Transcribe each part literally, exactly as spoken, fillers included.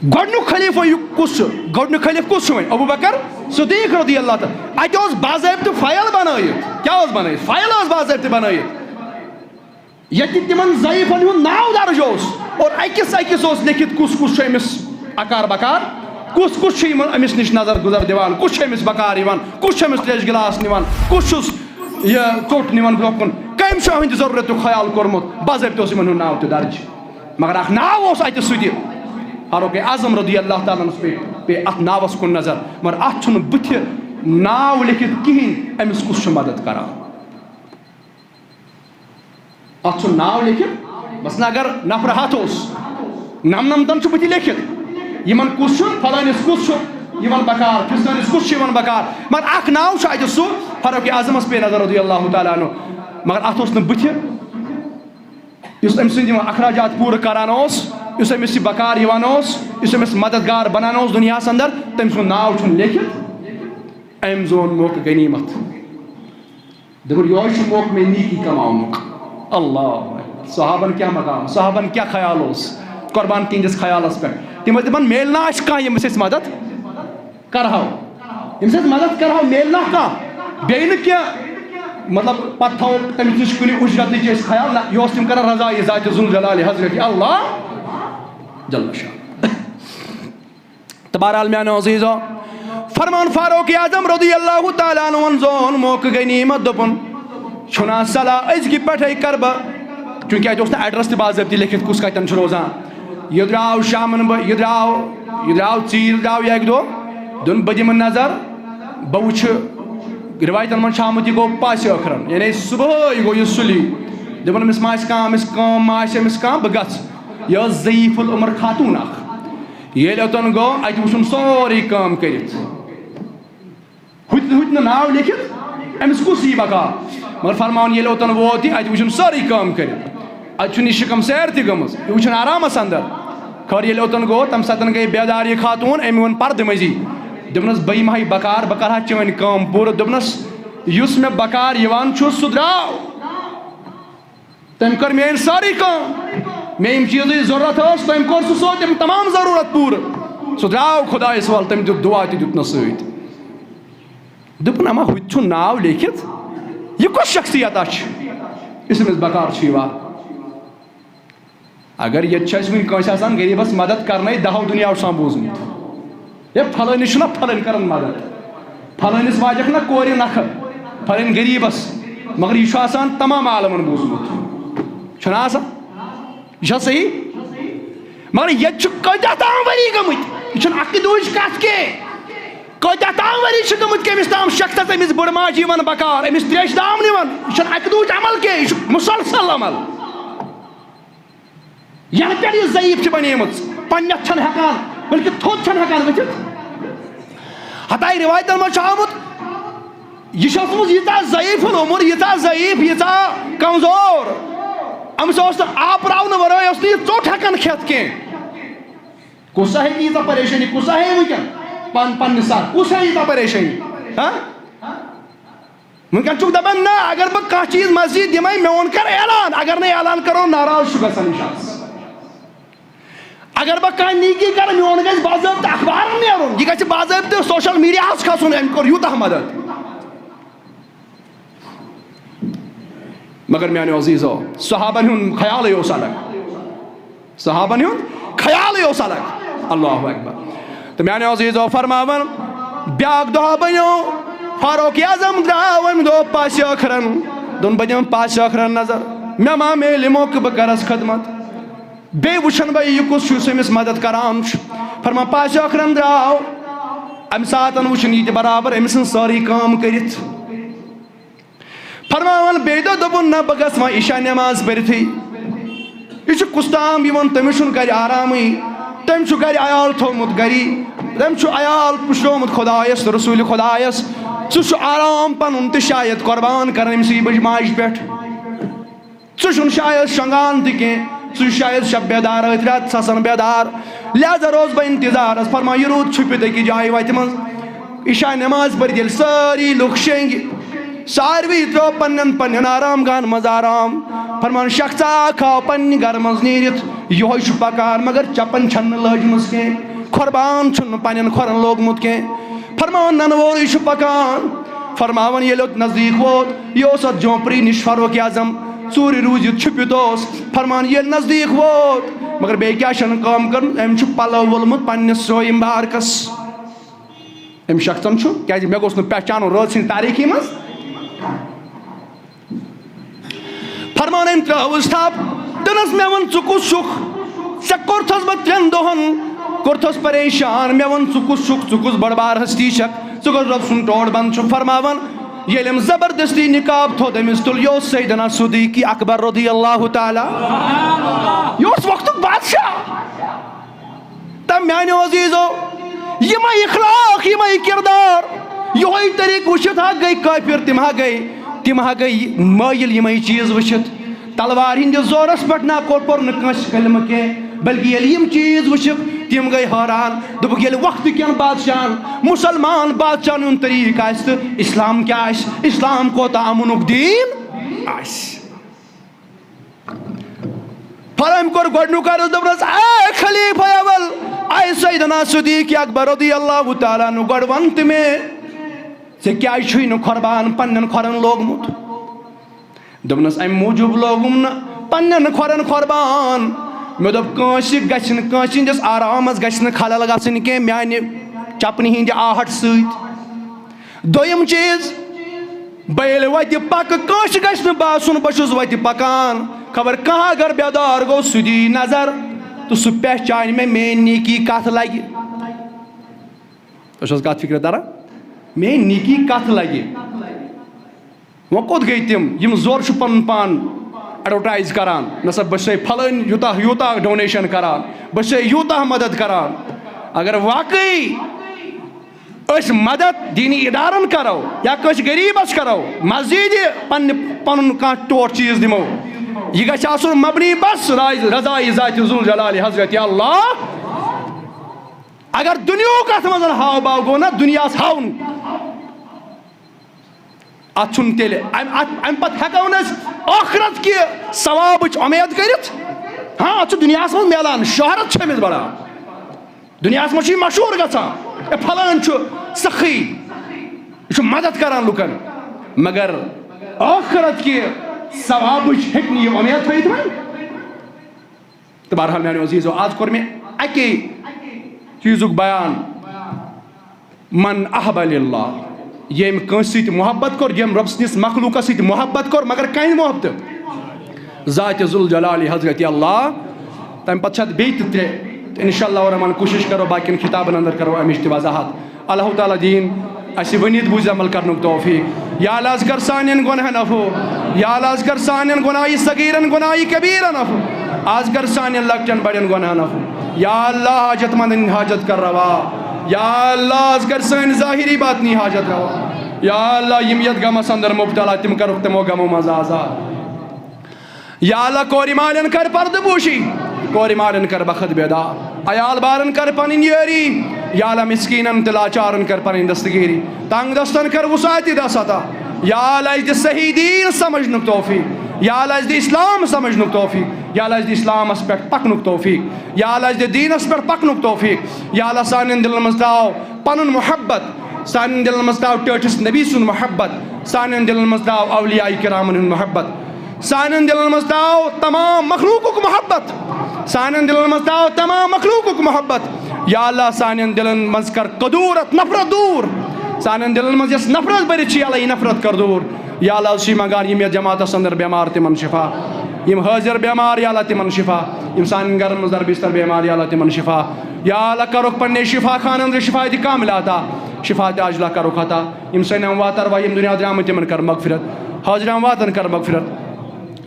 گۄڈٕنیُک خلیفہ یہِ کُس چھُ؟ گۄڈٕنیُک خلیفہ کُس چھُ وۄنۍ؟ ابو بکر صدیق رضی اللہ تعالیٰ۔ اَتہِ اوس باضٲبطہٕ فایل بنٲیِتھ۔ کیٛاہ اوس بنٲیِتھ؟ فایل ٲس باضٲبطہٕ بنٲیِتھ۔ ییٚتہِ تِمن ضعیفن ہُنٛد ناو درج اوس اور أکِس أکِس اوس لیکھِتھ کُس کُس چھُ أمِس اکار بکار، کُس کُس چھُ یِمن أمِس نِش نظر گُزر دِوان، کُس چھُ أمِس بکار یِوان، کُس چھُ أمِس تریش گلاس نِوان، کُس چھُس یہِ ژوٚٹ نِوان برٛونٛہہ کُن، کٔمۍ چھُ أہنٛدِ ضروٗرتُک خیال کوٚرمُت، باضٲبطہٕ اوس یِمن ہُنٛد ناو تہِ درج۔ مگر اکھ ناو اوس اتہِ سُہ تہِ، فاروق اعظم رضی اللہ تعالیٰ عنہس پے، پے اتھ ناوس کُن نظر، مگر اتھ چھُنہٕ بٕتھِ ناو لیکھِتھ کِہینۍ أمِس کُس چھُ مدد کران۔ اتھ چھُ ناو لیکھِتھ، مثلاً اگر نفر ہتھ اوس، نمنمتن چھُ بٕتھِ لیکھِتھ، یِمن کُس چھُ، فلٲنِس کُس چھُ یِوان بکار، فستٲنِس کُس چھُ یِوان بکار، مگر اکھ ناو چھُ اتہِ سُہ، فاروق اعظمس پے نظر رضی اللہ تعالیٰ عنہ، مگر اتھ اوس نہٕ بٕتھِ یُس أمۍ سٕنٛدۍ یِم اخراجات پوٗرٕ کران اوس، یُس أمِس یہِ بکار یِوان اوس، یُس أمِس مددگار بنان اوس دُنیاہس اندر، تٔمۍ سُنٛد ناو چھُنہٕ لیکھِتھ، أمۍ زون موقعہٕ غنیٖمت۔ دوٚپُن، یِہوٚے چھُ موقعہٕ مےٚ نیکی کماونُک۔ اللہ اکبر۔ صحابن کیٛاہ مقام، صحابن کیٛاہ خیال اوس قربان تِہنٛدِس خیالس پٮ۪ٹھ؟ تِم ٲسۍ دپان، میلہِ نا اَسہِ کانٛہہ ییٚمِس أسۍ مدد کرہو، ییٚمِس أسۍ مدد کرہو، میلہِ نا کانٛہہ؟ بیٚیہِ نہٕ کینٛہہ، مطلب، پتہٕ تھاوو تٔمِس نِش کُنہِ اُجرتٕچ أسۍ خیال، نہ، یہِ اوس تِم کران رضایہِ ذاتِ ذوالجلالِ حضرت اللہ جل شانہ۔ تہٕ بہرحال میانیو عزیزو، فرمان فاروق اعظم رضی اللہ تعالیٰ عنہ زون موقعہٕ غنیمت، دوٚپُن، چھُنہ صلاح أزکہِ پٮ۪ٹھے کرٕ بہٕ، چوٗنٛکہِ اَتہِ اوس نہٕ ایڈریس تہِ باضٲبطہٕ لیکھِتھ کُس کَتٮ۪ن چھُ روزان۔ یہِ درٛاو شامَن بہٕ، یہِ درٛاو، یہِ درٛاو ژیٖرۍ، یہِ درٛاو یہِ اَکہِ دۄہ، دوٚپُن، بہٕ دِمہٕ نظر، بہٕ وٕچھٕ رِوایتَن منٛز چھُ آمُت، یہِ گوٚو پاسہِ ٲخرَن، یعنی صُبحٲے گوٚو یہِ سُلی۔ دوٚپُن، أمِس ما آسہِ کانٛہہ، أمِس کٲم ما آسہِ، أمِس کانٛہہ، بہٕ گژھٕ۔ یہِ ٲس ضعیف العمر خاتوٗن اَکھ۔ ییٚلہِ اوٚتَن گوٚو، اَتہِ وٕچھُن سورُے کٲم کٔرِتھ۔ ہُتہِ ہُتہِ نہٕ ناو لیکھِتھ، أمِس کُس یی بکار؟ مگر فرماوُن، ییٚلہِ اوٚتَن ووت یہِ، اَتہِ وٕچھُن سٲرٕے کٲم کٔرِتھ۔ اَتہِ چھُنہٕ یہِ شِکم سیر تہِ گٔمٕژ، یہِ وٕچھُن آرامَس اندر۔ خٲر، ییٚلہِ اوٚتَن گوٚو، تَمہِ ساتَن گٔے بیدار یہِ خاتوٗن، أمۍ ووٚن پردٕ مٔنٛزی۔ دوٚپنَس، بہٕ یِمہٕ ہا یہِ بکار، بہٕ کَرٕ ہا چٲنۍ کٲم پوٗرٕ۔ دوٚپنَس، یُس مےٚ بکار یِوان چھُ، سُہ درٛاو۔ تٔمۍ کٔر میٲنۍ سٲرٕے کٲم۔ مےٚ یِم چیٖزٕچ ضروٗرت ٲس، تٔمۍ کوٚر سُہ سیوٚد تِم تمام ضروٗرت پوٗرٕ۔ سُہ درٛاو خۄدایَس حوالہٕ، تٔمۍ دیُت دُعا تہِ دیُتنَس سۭتۍ۔ دوٚپُن، اما ہُتہِ چھُ ناو لیکھِتھ، یہِ کۄس شخصیت اَتھ چھِ؟ یُس أمِس بکار چھُ یِوان۔ اگر ییٚتہِ چھُ اَسہِ وٕنہِ کٲنٛسہِ آسان غریٖبَس مدد کرنَے، دَہو دُنیاہو چھُ آسان بوٗزمُت۔ ہے، پھلٲنِس چھُنہ پھلٲنۍ کران مدد، پھلٲنِس واجَکھ نہ کورِ نَکھٕ، پھلٲنۍ غریٖبَس، مگر یہِ چھُ آسان تمام عالمَن بوٗزمُت۔ چھُنہ آسان؟ یہِ چھا صحیح؟ مگر ییٚتہِ چھُ کۭتیٛاہ تام ؤری گٔمٕتۍ، یہِ چھُنہٕ اَکہِ دُہٕچ کَتھ کینٛہہ۔ کۭتیٛاہ تام ؤری چھِ گٔمٕتۍ کٔمِس تام شخصَس، أمِس بٔڑ ماجہِ یِوان بکار، أمِس ترٛیشہِ دام نِوان، یہِ چھُنہٕ اَکہِ دُہٕچ عمل کینٛہہ، یہِ چھُ مُسلسل عمل۔ ینہٕ پٮ۪ٹھ یہِ ضعیف چھِ بنیمٕژ، پننٮ۪تھ چھَنہٕ ہٮ۪کان، بلکہِ تھوٚد چھَنہٕ ہٮ۪کان ؤتھِتھ۔ ہتاے رِوایتن منٛز چھُ آمُت، یہِ چھِ ٲسمٕژ ییٖژاہ ضعیف العمر، ییٖژاہ ضعیف، ییٖژاہ کمزور، أمِس اوس نہٕ آب راونہٕ ورٲے اوس نہٕ یہِ ژوٚٹ ہٮ۪کان کھٮ۪تھ کینٛہہ۔ کُس ہا ہیٚکہِ ییٖژاہ پریشٲنی، کُس ہا ہیٚیہِ وٕنکٮ۪ن پن-، پننہِ ساتہٕ، کُس ہیٚیہِ ییٖژاہ پریشٲنی؟ ہاں؟ وٕنکٮ۪ن چھُکھ دپان، نہ، اگر بہٕ کانٛہہ چیٖز مسجد دِمے، میون کر اعلان، اگر نہٕ اعلان کرو، ناراض چھُ گژھان یہِ شخص۔ اگر بہٕ کانٛہہ نیکی کرٕ، میون گژھِ باضٲبطہٕ اخبارن نیرُن، یہِ گژھِ باضٲبطہٕ سوشل میڈیاہس کھسُن، أمۍ کوٚر یوٗتاہ مدد۔ مگر میانیو عزیزو، صحابن ہُنٛد خیالٕے اوس الگ۔ صحابن ہُنٛد خیالٕے اوس الگ۔ اللہ اکبر۔ تہٕ میانیو عزیزو فرماوان، بیاکھ دۄہ بنیو، فاروق اعظم درٛاو امہِ دۄہ پاسہِ ٲخرن۔ دوٚپُن، بہٕ دِمہٕ پاسہِ ٲخرن نظر، مےٚ ما میلہِ موقعہٕ، بہٕ کرس خدمت۔ بیٚیہِ وٕچھن بہٕ، یہِ کُس چھُ یُس أمِس مدد کران چھُ۔ فرمان، پاسہِ ٲخرن درٛاو، امہِ ساتن وٕچھُن یہِ تہِ برابر أمۍ سٕنٛز سٲرٕے کٲم کٔرِتھ۔ فرماوان بیٚیہِ دۄہ دوٚپُن، نہ، بہٕ گژھٕ وۄنۍ عشاء نٮ۪ماز پٔرِتھٕے۔ یہِ چھُ کُستام یِوان، تٔمِس چھُنہٕ گرِ آرامٕے، تٔمۍ چھُ گرِ عیال تھوٚومُت گری، تٔمۍ چھُ عیال پُشرومُت خۄدایَس تہٕ رسوٗلِ خۄدایَس۔ سُہ چھُ آرام پَنُن تہِ شاید قۄربان کران أمۍ سٕے بٔجہِ ماجہِ پٮ۪ٹھ۔ ژٕ چھُنہٕ شاید شۄنٛگان تہِ کینٛہہ، ژٕ چھُ شاید شب بیدار، أتھۍ راتَس آسان بیدار۔ لہذا روز بہٕ انتظارس، فرمان یہِ روٗد چھُپِتھ أکِس جایہِ وَتہِ منٛز۔ عشاء نماز پٔرِتھ ییٚلہِ سٲری لُکھ شیٚنگۍ، ساروٕے ترٛوو پننٮ۪ن پننٮ۪ن آرام گاہن منٛز آرام۔ فرمان شخصا اکھ آو پننہِ گرٕ منٛز نیٖرِتھ، یِہوٚے چھُ پکان، مگر چپن چھَنہٕ لٲجمٕژ کینٛہہ۔ قۄربان چھُنہٕ پننٮ۪ن کھۄرن لوگمُت کینٛہہ۔ فرمان ننہٕ وورٕے چھُ پکان۔ فرماوان ییٚلہِ اوٚت نزدیٖک ووت، یہِ اوس اتھ جھونپڑی نِش فاروق اعظم۔ ژوٗرِ روٗزِتھ چھُپِتھ اوس۔ فرمان ییٚلہِ نزدیٖک ووت، مگر بیٚیہِ کیٛاہ چھَنہٕ کٲم کٔرمٕژ؟ أمۍ چھُ پلو وولمُت پننِس سویہِ مبارکس۔ أمۍ شخصن چھُ، کیٛازِ مےٚ گوٚژھ نہٕ پہچانُن رٲژ ہٕنٛزِ تاریٖخی منٛز۔ فرمان أمۍ ترٛٲوٕس تھپھ، دوٚپنس، "مےٚ وَن، ژٕ کُس چھُکھ؟ ژےٚ کوٚرتھس بہٕ ترٛٮ۪ن دۄہن، کوٚرتھس پریشان، مےٚ وَن، ژٕ کُس چھُکھ؟ ژٕ کُس بٔڑ بار ہستی چھکھ؟ ژٕ کُس رۄب سُنٛد ٹوٹھ بنٛد چھُکھ؟" فرماوان، ییٚلہِ أمۍ زبردستی نقاب تھوٚد، أمِس تُل، یہِ اوس سیدنا صدیق اکبر رضی اللہ تعالیٰ۔ یہِ اوس وقتُک بادشاہ۔ تہٕ میانیو عزیزو، یِمے اخلاق، یِمے کردار، یِہوے طریقہٕ وٕچھِتھ ہا گٔے کٲفر، تِم ہا گٔے، تِم ہا گٔے مٲیِل یِمے چیٖز وٕچھِتھ۔ تلوارِ ہٕنٛدِس زورس پٮ۪ٹھ نہ کوٚر، پوٚر نہٕ کٲنٛسہِ کلمہٕ کینٛہہ، بلکہِ ییٚلہِ یِم چیٖز وٕچھِکھ، تِم گٔے حٲران۔ دوٚپُکھ، ییٚلہِ وقتہٕ کٮ۪ن بادشاہن، مسلمان بادشاہن ہُنٛد طریٖقہٕ آسہِ، تہٕ اسلام کیٛاہ آسہِ؟ اسلام کوتاہ امنُک دیٖن آسہِ؟ پھر أمۍ کوٚر گۄڈٕنیُک عرض، دوٚپنَس، "اے خلیفہ اول، اے سیدنا صدیق اکبر رضی اللہ تعالیٰ عنہ، گۄڈٕ وَن تہٕ مےٚ، ژےٚ کیٛازِ چھُے نہٕ قۄربان پنٛنٮ۪ن کھۄرَن لوگمُت؟" دوٚپنَس، "اَمہِ موٗجوٗب لوگُم نہٕ پنٛنٮ۪ن کھۄرَن قۄربان۔ مےٚ دوٚپ، کٲنٛسہِ گژھِ نہٕ، کٲنٛسہِ ہِنٛدِس آرامَس گژھِ نہٕ خلل گژھٕنۍ کینٛہہ میٛانہِ چپنہِ ہِنٛدِ آہٹ سۭتۍ۔" دوٚیِم چیٖز، بہٕ ییٚلہِ وَتہِ پَکہٕ، کٲنٛسہِ گژھِ نہٕ باسُن بہٕ چھُس وَتہِ پَکان، خبر کانٛہہ اگر بیدار گوٚو، سُہ دِیہِ نظر تہٕ سُہ پہچانہِ مےٚ، میٛٲنۍ نیکی کَتھ لَگہِ۔ تۄہہِ چھُ حظ کَتھ فِکرِ تَران؟ میٛٲنۍ نیکی کَتھ لَگہِ؟ وۄنۍ کوٚت گٔے تِم؟ یِم زورٕ چھُ پَنُن پان advertise کَران، نہ سا بہٕ چھُسَے پھلٲنۍ یوٗتاہ، یوٗتاہ donation کَران، بہٕ چھُسَے یوٗتاہ مدد کَران۔ اگر واقعی أسۍ مدد دینی ادارن کرو یا کٲنٛسہِ غریبس کرو، مسجدِ پننہِ پنُن کانٛہہ ٹوٹھ چیٖز دِمو، یہِ گژھِ آسُن مبنی بس راز-، رضایہِ ذاتِ ذوالجلالِ حضرت اللہ۔ اگر دُنیاہُک اتھ منٛز ہاو باو گوٚو نا، دُنیاہس ہاونُک، اتھ چھُنہٕ تیٚلہِ امہِ، اتھ، امہِ پتہٕ ہٮ۪کو نہٕ أسۍ ٲخرت کہِ ثوابٕچ اُمید کٔرِتھ۔ ہاں، اتھ چھُ دُنیاہس منٛز میلان، شہرت چھِ أمِس بڑان۔ دُنیاہَس منٛز چھُ یہِ مشہوٗر گژھان، "اے، پھلٲنۍ چھُ سخی، یہِ چھُ مدد کران لُکن۔" مگر ٲخرت کہِ ثوابٕچ ہیٚکہِ نہٕ یہِ اُمید تھٲیِتھ وۄنۍ۔ تہٕ بہرحال، میانیو عزیزو، آز کوٚر مےٚ اَکے چیٖزُک بیان، "من احب للہ"، ییٚمۍ کٲنٛسہِ سۭتۍ محبت کوٚر، ییٚمۍ رۄب سٕنٛدِس مخلوٗقس سۭتۍ محبت کوٚر، مگر کَمہِ محبتہٕ؟ ذاتِ ذوالجلالِ حضرت اللہ۔ تَمہِ پتہٕ چھِ اَتھ بیٚیہِ تہِ ترٛےٚ۔ تہٕ انشاءاللہ الرحمن کوٗشِش کرو باقین خطابن اندر کرو اَمِچ تہِ وضاحت۔ اللہ تعالیٰ دِیِن اَسہِ ؤنِتھ بوٗزِتھ عمل کرنُک توفیق۔ یا اللہ، از کر سانٮ۪ن گۄناہن عفو۔ یا اللہ، از کر سانٮ۪ن گۄناہہِ صغیٖرن، گۄناہہِ کبیٖرن عفو۔ از کر سانٮ۪ن لۄکٹٮ۪ن بڑٮ۪ن گۄناہن عفو۔ یا اللہ، حاجت مندن ہٕنٛدۍ حاجت کر روا۔ یا اللہ، از کر سٲنۍ ظٲہری باطنی حاجت روا۔ یا اللہ، یِم یتھ غمس اندر مبتلا، تِم کرُکھ تِمو غمو منٛز آزاد۔ یا اللہ، کورِ مالٮ۪ن کر پردٕ پوشی، کورِ مالٮ۪ن کر بخت بیدار، عیال بارن کر پنٕنۍ یٲری۔ یا اللہ، مسکینن تہٕ لاچارن کر پنٕنۍ دستگیری، تنگ دستن کر وسعت دست عطا۔ یا اللہ، اَسہِ دِ صحیح دین سمجھنُک توفیق۔ یا اللہ، اَسہِ دِ اسلام سمجھنُک توفیق۔ یا اللہ، اَسہِ دِ اسلامس پٮ۪ٹھ پکنُک توفیق۔ یا اللہ، اَسہِ دِ دینس پٮ۪ٹھ پکنُک توفیق۔ یا اللہ، سانٮ۪ن دلن منٛز تھاو پنُن محبت، سانٮ۪ن دلن منٛز تھاو ٹٲٹھِس نبی سُنٛد محبت، سانٮ۪ن دلن منٛز تھاو اولیاء کرامن ہُنٛد محبت، سانٮ۪ن دلن منٛز تھاو تمام مخلوقُک محبت، سانٮ۪ن دلن منٛز تھاو تمام مخلوقُک محبت۔ یا اللہ، سانٮ۪ن دلن منٛز کر کدورت، نفرت دوٗر۔ سانٮ۪ن دلن منٛز یۄس نفرت بٔرِتھ چھِ، یا اللہ، یہِ نفرت کر دوٗر۔ یا اللہ، أسۍ چھِ منٛگان، یِم یتھ جماعتس اندر بٮ۪مار، تِمن شفا، یِم حٲضِر بٮ۪مار، یا اللہ، تِمن شفا، یِم سانٮ۪ن گرن منٛز در بستر بٮ۪مار، یا اللہ، تِمن شفا۔ یا اللہ، کرُکھ پننہِ شفا خانن تہٕ شفایت کاملہ عطا، شفایت عاجلہ کرُکھ عطا۔ یِم سٲنۍ اموات ارواح یِم دُنیا درٛامٕتۍ، تِمن کر مغفرت۔ حٲضِر امواتن کر مغفرت۔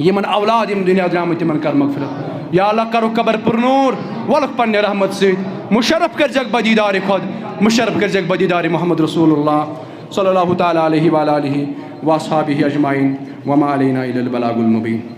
یِمن اولاد یِم دُنیا درٛامٕتۍ، تِمن کر مغفرت۔ یا اللہ، کرُکھ قبر پُرنوٗر، ولُکھ پننہِ رحمت سۭتۍ۔ مُشرف کٔرزٮ۪کھ بدیٖدارِ خۄد، مُشرف کٔرزٮ۪کھ بدیٖدارِ محمد رسول اللہ صلی اللہ تعالیٰ علیہ وعلیٰ آلہ واصحابہ اجمعین۔ وما علینا الا البلاغ المبین۔